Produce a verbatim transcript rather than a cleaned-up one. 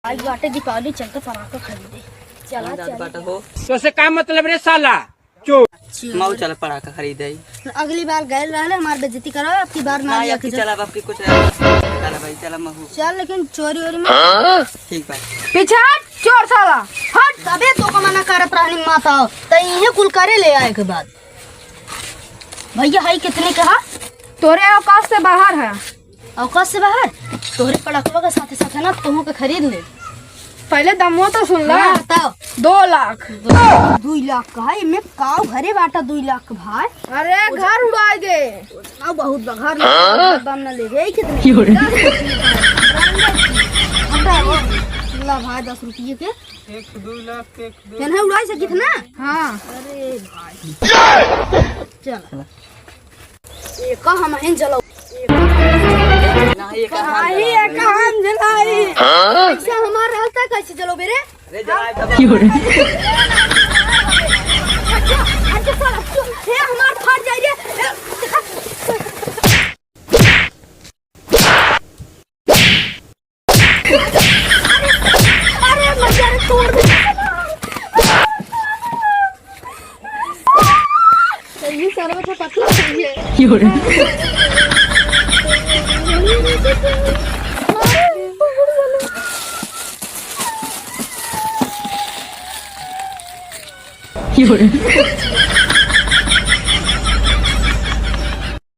आज बाटे दीपावली, चलते पटाखा खरीदे। चला, हाँ, जात चला। बाटा हो। तो से का मतलब रे साला? चोर। चोर। माऊ चल पटाखा खरीदे। अगली बार गए रहले, हमार बेइज्जती करो, अब की बार ना ना, लिया अब की के चल। चला, अब की कुछ चला भाई, चला महू। चल, लेकिन चोरी वोरी मत। ठीक बा। पीछे हट, चोर साला, हट। अबे तो का मना करत रहनी माता, तो इहे कुल करे ले आए के बाद। भैया, हाई कितने के हा? तोरे औकात से बाहर है। औकात से बाहर? तोहरे पड़कवा के साथे साथे ना तोहू के खरीद ले। पहले दमो तो सुन ला। हाँ, बताओ। दो लाख। दो, दुई लाख का है, एमे काऊ घरे बाटा दुई लाख का भाई? अरे, घर उड़ाई दे। ना बहुत बा, घर ना, हाँ? दम ना ले, यही कितने? क्यों रे? दस रुपये का। हमरा वो, ला भाई, दस रुपये के। एक दुई लाख के, एक दुई केनहे उड़ाई सकित ना? हाँ। अरे भाई। चल। एक हम हैं जलाऊ। ना, ये कहाँ काहे जलावे? ये कहाँ जलाई? हाँ? ऐसे हमार रहता कैसे जलाओ बेरे? अरे जलाए तब। क्यों रे? अच्छा, अच्छा, साला, हे हमार फट जाई रे। अरे, मजा रे, तोड़ दे। ये सारा तो पतला हो गया। क्यों रे? क्यों रे?